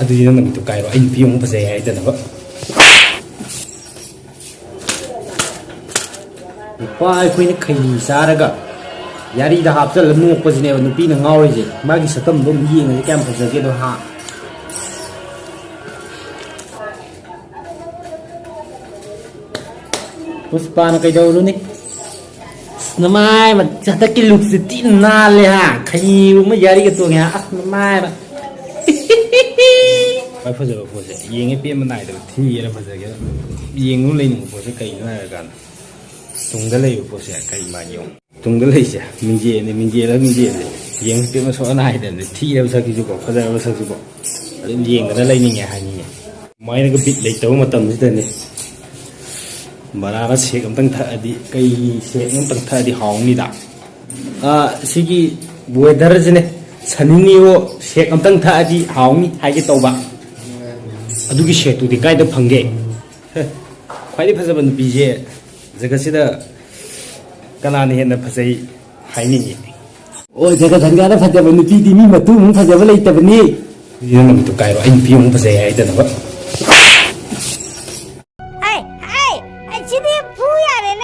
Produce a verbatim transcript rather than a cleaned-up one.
ꯑꯗꯨꯗꯤ ꯅꯪ ꯅꯨꯃꯤꯠꯇꯨ ꯀꯥꯏꯔꯣ, ꯑꯩ ꯅꯨꯄꯤ ꯑꯃꯨꯛ ꯐꯖꯩ ꯍꯥꯏꯗꯅꯕ꯫ ꯅꯨꯄꯥ ꯑꯩꯈꯣꯏꯅ ꯈꯩꯅꯤ ꯆꯥꯔꯒ ꯌꯥꯔꯤꯗ ꯍꯥꯞꯆꯜꯂ ꯅꯣꯛꯄꯁꯤꯅꯦꯕ ꯅꯨꯄꯤꯅ ꯉꯥꯎꯔꯤꯁꯦ꯫ ꯃꯥꯒꯤ ꯁꯛꯇꯝꯗꯣ ꯑꯃꯨꯛ ꯌꯦꯡꯉꯁꯦ ꯀꯌꯥꯝ ꯐꯖꯒꯦꯗꯣ ꯍꯥ꯫ ꯄꯨꯁꯄꯥꯅ ꯀꯩꯗꯧꯔꯨꯅꯤ? ꯑꯁ, ꯅꯃꯥꯏ ꯃ-, ꯍꯟꯗꯛꯀꯤ ꯂꯨꯛꯁꯦ ꯊꯤ ꯅꯥꯜꯂꯦ ꯍꯥ꯫ ꯈꯩꯅꯤꯒꯨꯝꯕ ꯌꯥꯔꯤꯒ ꯇꯣꯡꯉꯦ ꯍꯥ꯫ ꯑꯁ, ꯅꯃꯥꯏ ꯃ-, ꯈ꯭ꯋꯥꯏ ꯐꯖꯕ ꯄꯣꯠꯁꯦ ꯌꯦꯡꯉꯦ ꯄꯦꯟꯕ ꯅꯥꯏꯗꯕ, ꯊꯤꯒꯦꯔꯥ ꯐꯖꯒꯦꯔꯥ ꯌꯦꯡꯉꯨ ꯂꯩꯅꯤꯡꯕ ꯄꯣꯠꯁꯦ ꯀꯩꯅꯣ ꯍꯥꯏꯔꯀꯥꯟꯗ ꯇꯨꯡꯗ ꯂꯩꯕ ꯄꯣꯠꯁꯦ ꯀꯩ ꯃꯥꯟꯒꯦ ꯌꯦꯡꯉꯨ꯫ ꯇꯨꯡꯗ ꯂꯩꯁꯦ ꯃꯤꯡꯖꯦꯜꯅꯤ, ꯃꯤꯡꯖꯦꯜꯂ ꯃꯤꯡꯖꯦꯜꯁꯦ ꯌꯦꯡꯉꯦ ꯄꯦꯟꯕ ꯁꯣꯛꯍꯟ ꯍꯥꯏꯗꯕꯅꯦ꯫ ꯊꯤꯔꯕ ꯁꯛꯁꯤꯁꯨꯀꯣ, ꯐꯖꯔꯕ ꯁꯛꯁꯤꯀꯣ ꯑꯗꯨꯝ ꯌꯦꯡꯗꯅ ꯂꯩꯅꯤꯡꯉꯦ ꯍꯥꯏꯅꯤꯡꯉꯦ꯫ ꯃꯥꯏꯅꯒ ꯕꯤꯠ ꯂꯩꯇꯕ ꯃꯇꯝꯁꯤꯗꯅꯦ ꯕꯔꯥꯗ ꯁꯦꯛ ꯑꯝꯇꯪ ꯊꯛꯑꯗꯤ, ꯀꯩ ꯁꯦꯛ ꯑꯝꯇꯪ ꯊꯛꯑꯗꯤ ꯍꯥꯎꯅꯤꯗ꯫ ꯑꯥ, ꯁꯤꯒꯤ ꯋꯦꯗꯔꯁꯤꯅꯦ, ꯁꯅꯤꯅꯤꯌꯣ ꯁꯦꯛ ꯑꯝꯇꯪ ꯊꯛꯑꯗꯤ ꯍꯥꯎꯅꯤ ꯍꯥꯏꯒꯦ ꯇꯧꯕ꯫ ꯑꯗꯨꯒꯤ ꯁꯦꯛꯇꯨꯗꯤ ꯀꯥꯏꯗ ꯐꯪꯒꯦ? ꯍꯦ, ꯈ꯭ꯋꯥꯏꯗꯩ ꯐꯖꯕ ꯅꯨꯄꯤꯁꯦ ꯖꯒꯠꯁꯤꯗ ꯀꯅꯥꯅ ꯍꯦꯟꯅ ꯐꯖꯩ ꯍꯥꯏꯅꯤꯡꯉꯤ? ꯑꯣ, ꯖꯒꯠ ꯁꯪꯁꯥꯔꯗ ꯐꯖꯕ ꯅꯨꯄꯤꯗꯤ ꯃꯤ ꯃꯇꯨꯃꯨꯛ ꯐꯖꯕ ꯂꯩꯇꯕꯅꯤ꯫ ꯅꯪ ꯅꯨꯃꯤꯠꯇꯨ ꯀꯥꯏꯔꯣ, ꯑꯩ ꯅꯨꯄꯤ ꯑꯃꯨꯛ ꯐꯖꯩ ꯍꯥꯏꯗꯅꯕ꯫